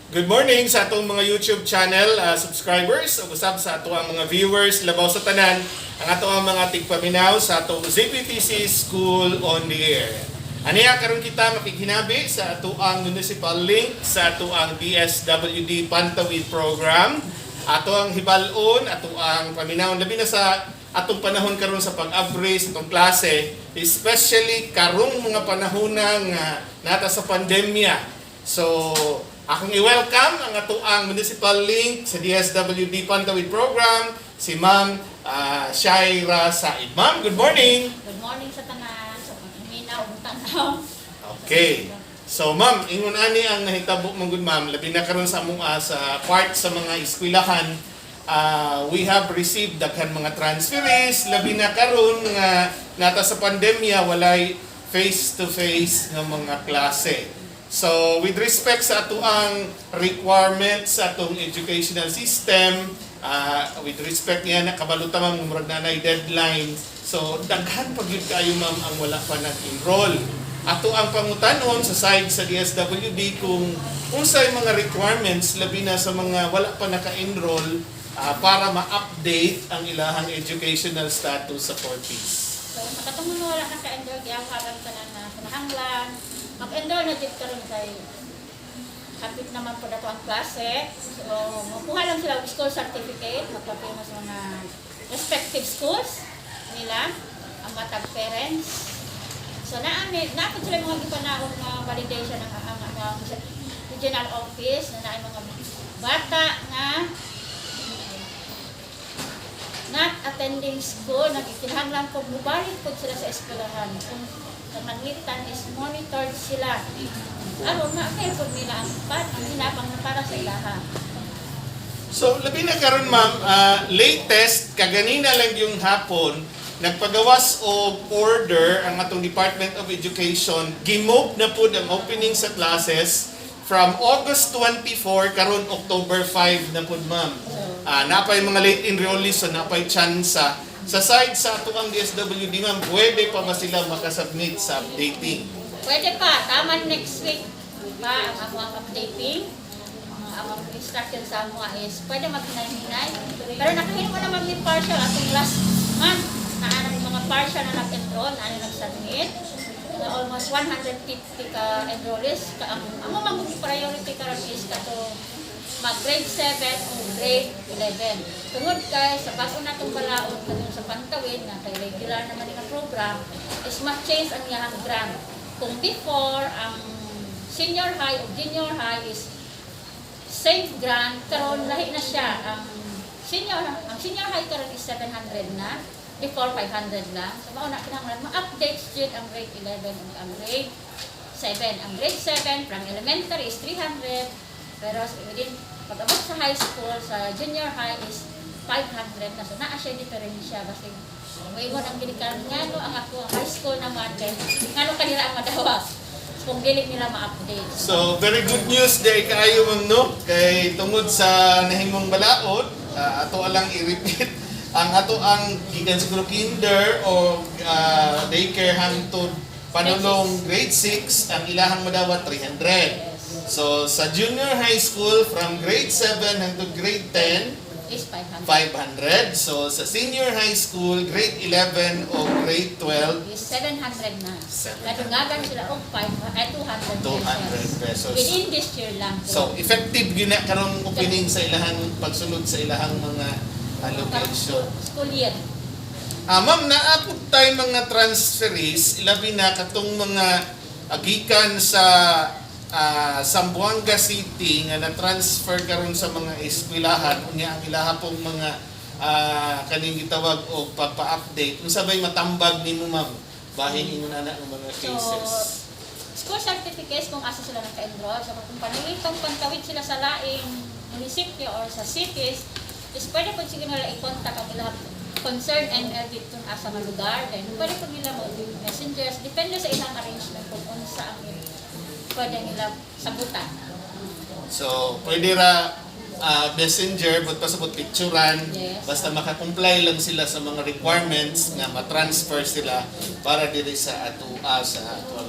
Good morning sa atong mga YouTube channel subscribers ug usab sa atong mga viewers, labaw sa tanan ang atong mga tigpaminaw sa atong ZPTC School on the Air. Aniya karon kita makighinabi sa atoang municipal link sa atoang DSWD Pantawid program. Ato ang hibal-on, ato ang paminaw, labi na sa atong panahon karon sa pag-abre sa atong klase, especially karong mga panahon nga nata sa pandemya. So, akong i-welcome ang atoang municipal link sa DSWD Pantawid program, si Ma'am Shaira Said. Ma'am, good morning! Good morning sa tanan, sa minaw ug tanaw. Okay. So, ma'am, ingon ani ang nahitabo mong good, ma'am, labi na karon sa among sa part sa mga eskwelahan, we have received daghan mga transferees, labi na karon nga nata sa pandemya, walay face to face nga mga klase. So, with respect sa atoang requirements sa atong educational system, with respect niya na kabalo ta, ma'am, murag na nay deadline. So, daghan pa gyud kaayo, ma'am, ang wala pa nag-enroll. Ato ang pangutanon sa side sa DSWD kung unsay mga requirements labi na sa mga wala pa naka-enroll para ma-update ang ilahang educational status sa 4Ps. So sa katong mga wala naka-enroll, gihawagan tanan na kinahanglan mag-enroll na jud karon kay hapit naman po na to ang klase. So makuha lang sila og school certificate, magpapirma sa mga respective schools nila ang matag parents. So naa naa pud sila mga gipanahon nga validation ang regional office na naay mga bata nga not attending school, nagkinahanglan po mubalik po sila sa eskwelahan. Kung sa nanglitan is monitored sila. Aron ma-avail po nila ang hinabang na para sa ilaha. So, labi na karon, ma'am, latest kaganina lang yung hapon, nagpagawas og order ang atong Department of Education, gimove na pud ang opening sa classes from August 24 karon October 5 na pud, ma'am. Napay mga late enrollees, so napay tsansa. Sa side sa atoang DSWD, ma'am, pwede pa ba sila makasubmit sa updating? Pwede pa, tama, next week pa ang among updating. Ang among instruction sa amo is pwede maghinay-hinay. Pero nakahimo naman ni partial atong last month na anong mga partial na nag-enroll, na ano nag-submit na almost 150 ka enrollees. Ka, ang amo mang priority karon is kato mag grade 7 o grade 11. Tungod kay sa bago natong balaod katong sa Pantawid nga kay regular naman ni nga program is ma-change ang iyang grant. Kung before ang senior high o junior high is same grant, karon lahi na siya. Ang senior high karon is 700 na, before 500 lang. So mao na kinahanglan ma-update jud ang grade 11 ug ang grade 7. Ang grade 7 from elementary is 300, pero within pag abot sa high school, sa junior high is 500 na. So naa siya diferensya basta mo ang gilikan ngano ang ako ang high school naman kay ngano kanila ang madawa kung dili nila ma-update. So, very good news dahil kaayo, ma'am, no? Kay tungod sa nahimong balaod, ato lang i-repeat ang ato ang gikan siguro kinder o daycare hangtod panulong grade 6, ang ilahang madawat 300. So sa junior high school from grade 7 hangtod grade 10 is 500. 500. So sa senior high school grade 11 o grade 12 is 700 na. 700. Nadungagan sila og 5 ay 200 200 pesos. within this year lang. So effective gyud na karong opening sa ilahang pagsulod sa ilahang mga allocation. School year. Ma'am, naa pud tay mga transferees, labi na katong mga agikan sa Zamboanga City nga na-transfer karon sa mga eskwelahan, unya ang ilaha pong mga kaning gitawag og pagpa-update. Unsa bay matambag nimo, ma'am, bahin ingon ana ang mga So, cases? School certificates kung asa sila naka-enroll. So, kung paningitong pantawid sila sa laing munisipyo or sa cities, is pwede po siguro nila i-contact ang ilang concerned ML dito asa nga lugar. Then, pwede po nila mag messengers. Depende sa ilang arrangement kung unsa ang pwede nila sabutan. So, pwede ra messenger, but pasabot picturean, basta makakomply lang sila sa mga requirements nga ma-transfer sila para diri sa ato ang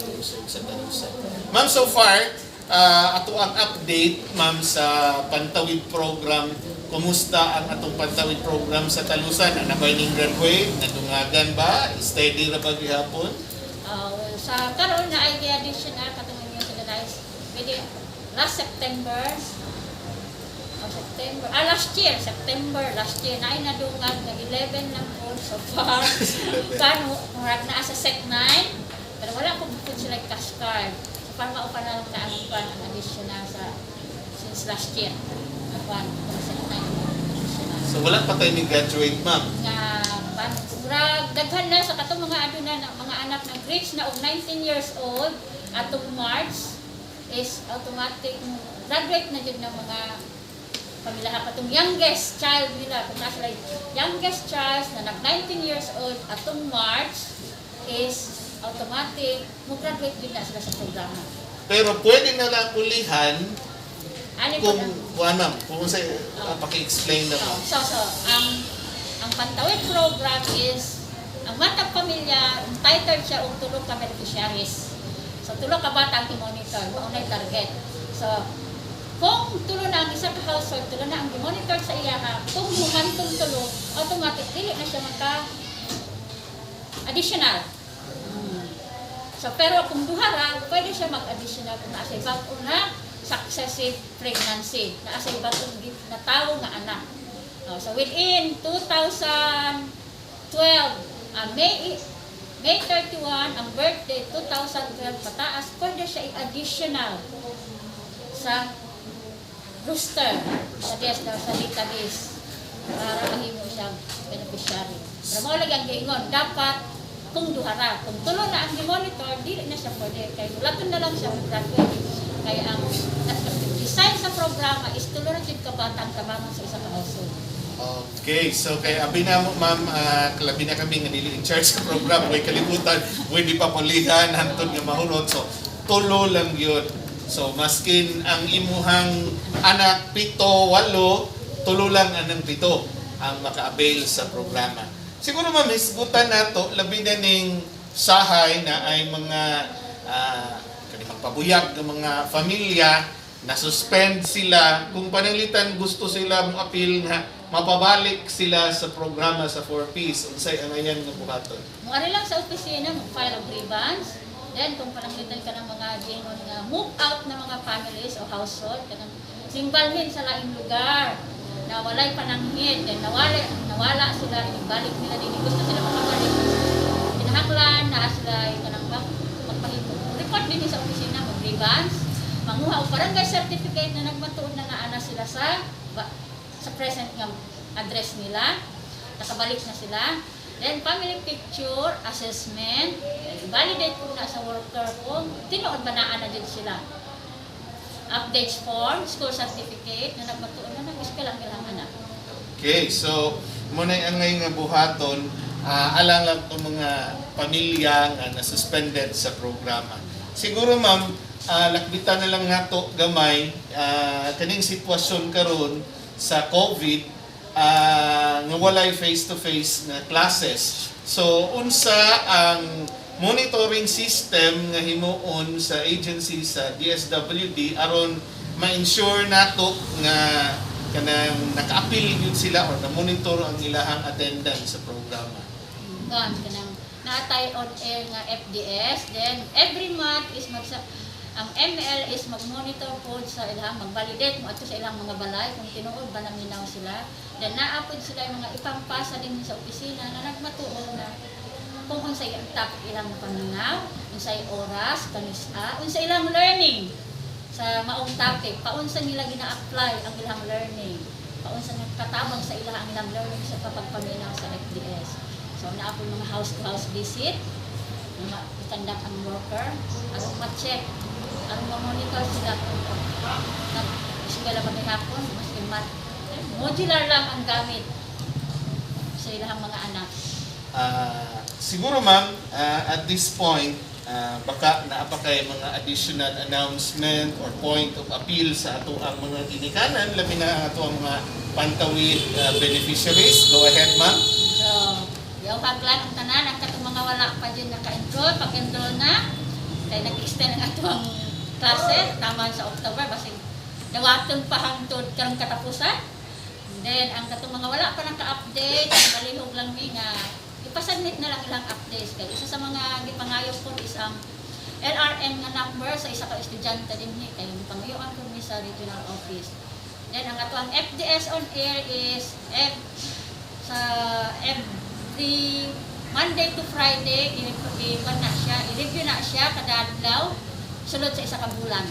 lungsod sa Talisay. Ma'am, so far, Ato ang update, ma'am, sa Pantawid program. Kumusta ang atong Pantawid program sa Talusan? Ana ba ning graduate? Nadungagan ba? Steady ra ba gihapon? Sa karon na ay additional katong inyo sila guys. Pwede last September o September, last year, September last year na ay nadungag nag 11 lang po so far. Kano murag naa sa set 9 pero wala ko bukod sila cash card. So para mao pa na lang ka ang kwan, ang additional sa since last year. Ang kwan, kung set 9 additional So wala pa tayo ni graduate, ma'am. Nga pan murag daghan na sa katong mga aduna na mga anak na reach na og 19 years old atong March is automatic graduate na jud ng mga pamilya. Katong youngest child nila, kung nasa sila youngest child na nag 19 years old atong March is automatic mo graduate jud na sila sa programa. Pero pwede na lang ulihan Ani po kung na- kuan, ma'am, kung sa paki-explain na, ma'am. So, ang Pantawid program is, ang matag pamilya, entitled siya og tulo ka beneficiaries. So, tulo ka bata ang i-monitor, mao na target. So, kung tulo na ang isa ka household, tulo na ang i-monitor sa iya ha, kung humantong tulo, automatic dili na siya maka additional. So, pero kung duha ra, pwede siya mag-additional kung naa siya bag-o na successive pregnancy, naa siya bag-ong na tawo nga anak. Oh, so within 2012, May 31, ang birthday 2012 pataas, pwede siya i-additional sa roster, sa DS, sa database para mahimo siyang beneficiary. Pero mao lagi ang giingon, dapat kung duha ra, kung tulo na ang gi-monitor, dili na siya pwede. Kay mulaton na lang siya graduate. Kaya ang design sa programa is tulo na jud ka bata ang tabangon sa isa ka household. Okay, so kay abi na mo, ma'am, labi na kami nga dili in charge sa program, way kalibutan, way di pa pulihan hantod nga mahurot. So tulo lang yun. So maskin ang imuhang anak pito, walo, tulo lang anang pito ang maka-avail sa programa. Siguro, ma'am, hisgutan nato labi na ning sahay na ay mga kani magpabuyag ng mga pamilya na suspend sila, kung pananglitan gusto sila mo appeal nga mapabalik sila sa programa sa 4Ps, unsay ang ayan nga buhaton? Muari lang sa opisina, mag-file og grievance. Then, kung pananglitan ka ng mga gingon nga move out na mga families o household, kanang simbalhin sa laing lugar na walay pananghid, then nawala sila, ibalik nila din, gusto sila makabalik. Kinahanglan na sila kanang magpahimo. Report din sa opisina, mag-grievance, manguha og barangay certificate na nagmatuod na naana sila sa present nga address nila, nakabalik na sila. Then, family picture, assessment, validate po na sa worker kung tinuod ba naa na din sila. Updates form, school certificate, na nagmatuon na nag-eskwela ang ilang anak. Okay, so muna ang ngayon nga buhaton alang lang itong mga pamilya nga na-suspended sa programa. Siguro, ma'am, lakbitan na lang nato gamay kaning sitwasyon karon sa COVID nga walay face-to-face nga classes. So unsa ang monitoring system nga himuon sa agency sa DSWD aron ma-ensure nato nga kanang naka-apil yun sila or na-monitor ang ilahang attendance sa programa? Kon, kanang naatay on air nga FDS, then every month is magsa ang ML is mag-monitor po sa ilang, mag-validate mo ato sa ilang mga balay kung tinuod ba naminaw sila. Then naa pod sila yung mga ipampasa din sa opisina na nagmatuon na kung unsay topic ilang paminaw, unsay oras, kanus-a, unsay ilang learning sa maong topic, paunsa nila gina-apply ang ilang learning, paunsa nila katabang sa ilang ang ilang learning sa pagpaminaw sa FDS. So naa po mga house-to-house visit, mga i-conduct ang worker, aron ma-check, aron ma-monitor sila kung nag-eskwela ba gihapon, maski modular lang ang gamit sa ilang mga anak. Siguro ma'am, at this point, baka naa pa kay mga additional announcement or point of appeal sa ato ang mga ginikanan, labi na ang ato ang mga Pantawid beneficiaries. Go ahead, ma'am. So, yaw haglan ang tanan, ang katong mga wala pa dyan naka-enroll, pag-enroll na, kay nag-extend ang ato ang klase taman sa October, basig dawaton pa hangtod karong katapusan. Then ang katong mga wala pa naka-update, malihog lang mi nga ipasubmit na lang ilang updates kay isa sa mga gipangayo po is ang LRN nga number sa isa ka estudyante dinhi kay gipangayuan ko mi sa regional office. Then ang ato ang FDS on air is F sa every Monday to Friday, i na siya, i-review na siya kada adlaw sulod sa isa ka bulan.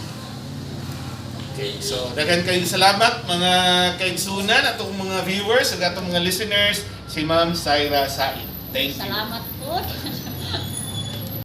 Okay, so daghan kayo salamat, mga kaigsunan, atong mga viewers ug atong mga listeners, si Ma'am Syra Said. Thank you. Salamat po.